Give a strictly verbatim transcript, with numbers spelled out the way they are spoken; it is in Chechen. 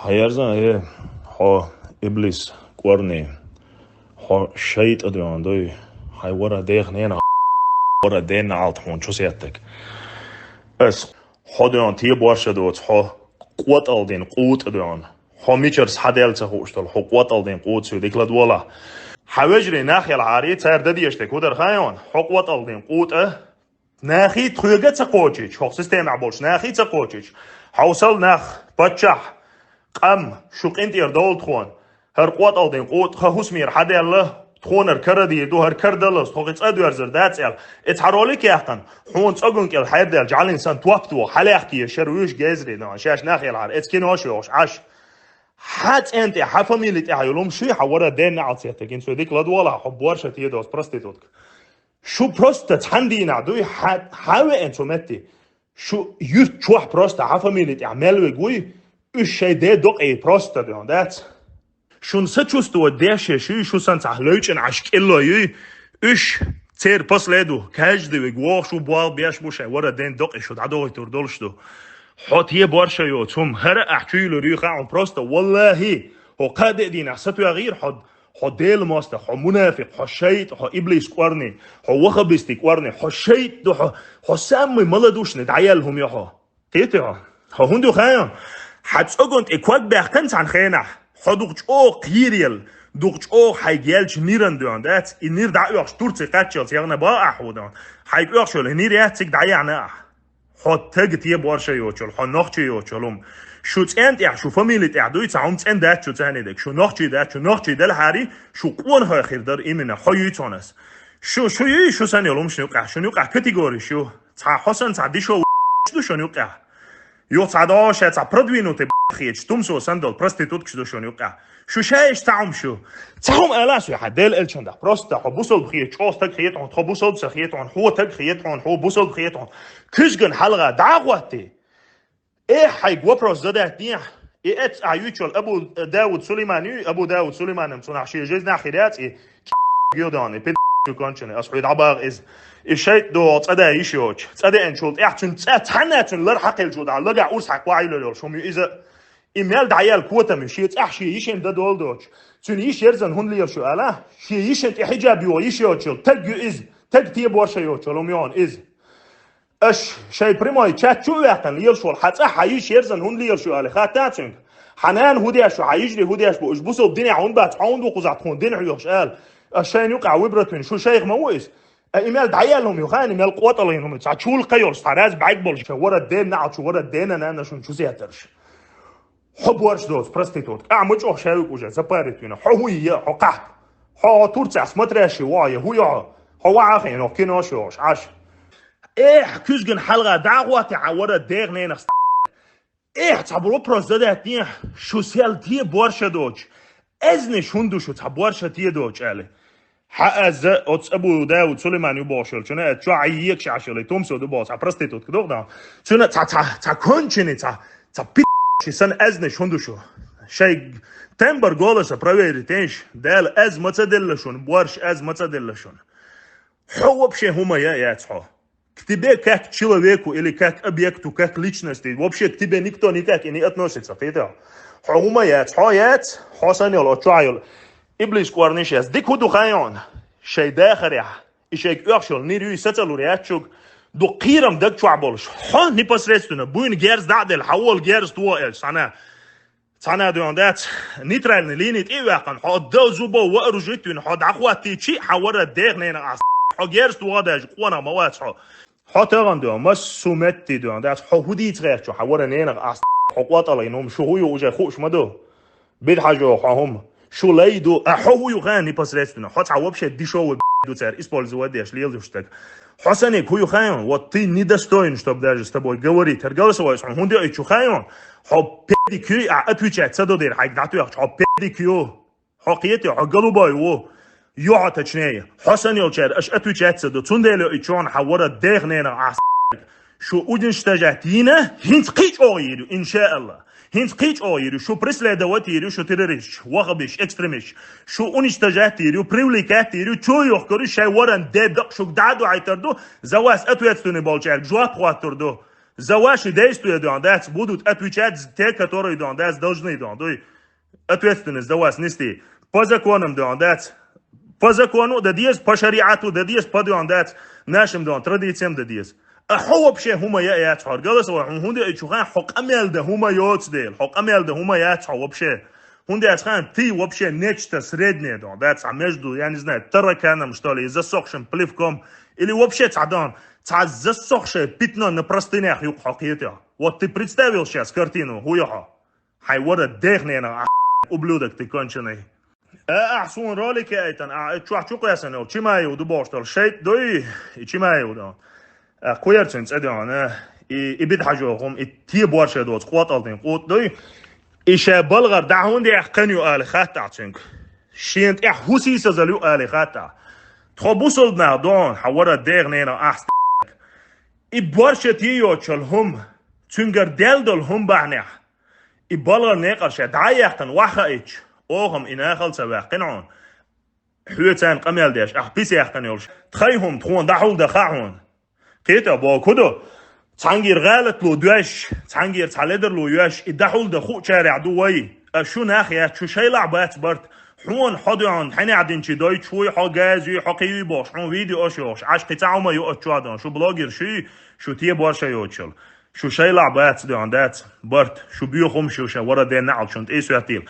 Хьаерзан, э, хьо иблис кӀорни, хьо шайтӀа доьгӀна дуй, хьай вара дех нена, вара денна алт хьуна чу сеттак. Ас хьо доьгӀна те борша доц, хьо къотӀалдин къутӀа доьгӀна. Хьо мичарс хьадел ца хууш дол, хьо къотӀалдин къутӀа су дикла дола. Хьа вежри нах ял хьари, цар дадеш те кудар хайон, хьо къотӀалдин къутӀа, нахи тхоьга ца кхочич, хьох системах болш нахи ца кхочич. Хьовсал нах, паччахь, къам, шу къинтӀера довла тхона. ХӀар къотӀалдин къутӀа ха хӀусмера хьаделла, тхонар карадийр ду, хӀар карадаллалц тхо хи цӀа доьрзар дац аьл. Эц хьа ролик яьккхана, хьуна цӀогун кӀел хьердел жӀалин сан топ догӀу, хьалаьхкие шар вуьш гезри дан, шаьш нах ял хьар, эц кино шу йохуш Ӏаш. Хьа цӀен тӀе, хьа фамили тӀе хьа юлум шуй, хьа вара денна алцеттаг, ин цо дика ладогӀала, хьо борша те доц проститутка. Шу просто цхьан дийнахь дуй, хьа, хьа веана цу метте. Шу юрт чохь просто хьа фамили тӀехь мел вег вуй, уьш шай де докъий просто доьгӀна дац. Шун сочувствовать деш я шуй, шу сан цхьа левчӀина Ӏаш кӀилло юй, уьш цер после ду, каждый вег воху шу болх беш бу шай вара ден докъий шу дӀадохуьйтур долуш ду. Хьо те борша йоцу хӀума, хӀара ахь чуьйлур юй хаьа хьуна просто, валлахи, хьо кхаа де а дийнахь сатоьгӀийра хьо, хьо Делан мостагӀа, хьо мунафикъ, хьо шайтӀа, хьо иблис кӀорни, хьо вахабисти кӀорни, хьо шайтӀа ду хьо, хьо самый малодушный дӀаяьлла хӀума ю хьо. Кхетий хьо? Хьо хӀунда ю хаьа? Хьан цӀогун тӀе ког баьккхина цхьана хенахь, хьо дукха чӀогӀа кхийрел, дукха чӀогӀа хьайга елча ниран доьгӀна дац, и нир дӀа а оьхуш Турци кхаччалц ягӀна баа ахьа хӀу доьгӀна. Хьайга оьхуш йолу нир яц цига дӀаяьхьна ахьа. Хьо таг те борша йоцуш йолу, хьо нохчи йоцуш йолу хӀума. Шу цӀен тӀехь, шу фамили тӀехь дуй, цхьа хӀума цӀен дац шу царни дерг. Шу нохчи дац, шу нохчи дала хьари, шу къонахой хир дара именно, хьо юй цунас. Шу, шу юй, шу сан йолу хӀума шун юкъахь, шун юкъахь категориш ю. Цхьа хьо сан цхьа дешевый ду шун юкъахь. Юха цхьа догӀу ша цхьа продвинутый хеташ, тумсо сан долу проституткаш ду шун юкъахь. Шу шаьш цхьа хӀума шу. Цхьа хӀума ала ас вехьа, Дела элчан дахь. Просто хьо бусалба хета, чӀогӀа стаг хета хьуна, тхо бусалба ца хета хьуна, хьо таг хета хьуна, хьо бусалба хета хьуна. Куьзган хьалха дӀа а гӀоттий. Эхь, хьайга вопрос задать дехьа. И эц а юьйчул Абу Дауд Сулейман юй, Абу Дауд Сулейманам цунах шен жизнь хир яц, и йодан, и пид конченый, ас хьуй дӀабагӀа иза. И шайтӀа догӀу цӀа да йиш йоцу. ЦӀа деанчул тӀехь цуьнан цӀа цхьанна цуьнан лар хьакхелчул дӀа, лагахь урс хьакхоа йилар йолу шума ю иза. И мел дӀаяьлла котам ю, шен цӀахь шен йишин дан дола доцуш. Цуьнан йиш ерзан хӀунда лелаш ю ала? Шен йишин тӀе хьиджаб йогӀу йиш йоцучул, таг ю иза, таг те борша йоцучул, хӀума йогӀун иза. Аш шайн прямой чат чу а ваьккхина лелаш волу, хьан цӀахь хьан йиш ерзан хӀунда лелаш ю али, хатта цуьнга. Хьан нана хӀун деш ю, хьан йижарий хӀун деш бу, уьш бусалба динехь хӀунда бац, хьо хӀунда ву кхузахь тхуна дин хьоьхуш ала. Аш шайна юкъахь выбрать вина, шу шайх ма ву иза. А и мел дӀаяьлла хӀума ю, хьайна мел къотӀалла йина хӀума ю, цхьа чул кхайолуш, цхьа раз бӀаьг болуш, шайн вара ден наӀалт шу, вара дена нана шун чу сетарш. Хьо борш доцу проститутка, а ма чӀогӀа шайвиг уже запарит вина. Хьо хӀун я, хьо кхахьа. Хьо, хьо Турцехь смотрящий вогӀу я, хӀун йо хьо? Хьо ваӀа хино, кино шо йохуш, Ӏаш. Эхь, куьзган хьалха дӀа а гӀоттий хьан вара дех ненах ст-, Эхь, цхьа бу вопрос задать дехьа, шу сел те борша доцуш. Эзнаш хӀунда ду шу цхьа борша те доцуш аьлла? Хьан аза оцу Абу Дауд Сулейман ю бохуш йолчуна, а чохь а екаш Ӏаш йолу, тумсо ду боху, цхьа проститутка доху дан. Цуьнан цхьа, цхьа, цхьа конченый, цхьа, цхьа пи-, ши сан азнаш хӀунда шу? Шай тембр голоса проверить еш, Дала аз ма ца делла шуна, борш аз ма ца делла шуна. Хьо вообще хӀума я, яц хьо. К тебе как к человеку или как объекту, как личности, вообще к тебе никто никак и не относится, кхета. Хьо хӀума яц, хьо яц, хьо сан йолу, оцу чохь йолу. Иблис кӀорниш яц. Дика хӀу ду хайон? Шай дахарехь, и шайга оьхуш йолу нир юй сацалур яц шуьга. Ду кхийрам даг чохь болуш. Хьо непосредственно, буйна герз дӀа а делла, хьан волу герз тухо элча, цхьана. Цхьана а дуьйна дац, нейтральный линии тӀе а ваьккхина, хьо дов зубов вооружить вина, хьо дӀахӀоттийчи, хьан вара дех ненах Ӏас. Хьо герз тухо даже къонах ма вац хьо. Хьо тагӀан дуьйна, массо метти дуьйна дац, хьо хӀу дийца гӀертачу, хьан вара ненах Ӏас. Хьо къотӀалла йина хӀума, шу хӀу ю уже хууш ма ду. Бид хьажо хьо хӀума. Шу лай ду, а хьо хӀу ю хан непосредственно. Хьо цхьа вообще дешевый ду цара использовать деш, лелуш стаг. Хьо саниг хӀу ю хайон, вот ты недостоин, чтоб даже с тобой говорить. ХӀара голосовой хьуна хӀунда йоуьйту шу хайон? Хьо педик юй, а отвечать ца до дера хьайга дӀатоьхча, хьо педик ю. Хьо кхетий, хьо голубой ву. Ю хьо, точнее. Хьо сан йолчара аша отвечать ца до. Цундела йоуьйту шуна хьан вара дех ненах Ӏас. Шу уничтожать йина, хӀинца кхин а чӀогӀа йийр ю, иншаалла. ХӀинца кхин а чӀогӀа йийр ю, шу преследовать йийр ю, шу террористаш, вахабиш, экстремисташ. Шу уничтожать йийр ю, привлекать йийр ю, чу йохкур ю, шайн варан де дакъа шуьга дӀа а дуьхьийтар ду, за вас ответственный болчаьрга жоп хӀоттур ду. За ваши действия, дуьхьа дац, будут отвечать те, которые, дуьхьа дац, должны, дуьхьа, дуй. Ответственность за вас нести. По законам, дуьхьа дац. По закону да деза, по шариату да деза, по, дуьхьа дац, нашим, дуьхьа, традициям да деза. А хьо вообще хӀума я яц хьо. Голосовой, хьун хӀунда и чухан хьо къамел да хӀума йоц дел. Хьо къамел да хӀума яц хьо вообще. ХӀунда яц хан, ты вообще нечто среднее, дуьхьа дац, а между, я не знаю, тараканом, что ли, и засохшим плевком, или вообще цхьа, дуьхьа, цхьа засохшее пятно на простынях юкъа хьо кхетий. Вот ты представил сейчас картину, хӀу я хьо? Хьай вара дехнена, а, ублюдок ты конченый. А, ахь суна ролике айтан, а, чохь чу кхоьссина йолу Чимаев ду бохуш долу шайт дуй, и Чимаев ду. А, кхуьяр цуьнан цӀе дуьхьа, и, и бида хьажо хӀума, и те борше доцу къотӀалтин къотӀа дуй. И ша балгӀар дӀа хӀунда яьккхина ю али хаттахь цуьнга. Шена тӀехь хӀу сийсазал ю али хаттахь. Тхо бусалба нах дохьун, хьан вара дехнена ахьа. И борше те йоцчул хӀума, цуьнгара дел долу хӀума бахьанехь. И балгӀар некъар ша дӀа а яьккхина, ваха а итча, оха-м и нахал ца ваьккхина хьуна. Хьоьца царна къамел деш, ахь пис яьккхина йолуш. Тхайн хӀума тхуна дӀахьулдан хаьа хьуна. Кхетий боху хӀу ду? Цхьаьнгара гӀалатло доьш, цхьаьнгара цхьа ледарло йоьш, и дӀахьулдан хуучарехь ду вай. А шу нах яц, шу шайлахь бац барт. Хьуна хьо дуьхьал хьенех динчий дойтуш вуй, хьо газа юй, хьо кхин юй бохуш, хьуна видеош йохуш, Ӏаш кхин цхьа хӀума ю оцу чохь дан, шу блогер шу юй, шу те борша йоцчул. Шу шайлахь бац дуьхьал дац барт, шу боьху хӀума шу шайн вара ден наӀалчунна тӀе а соьттийла.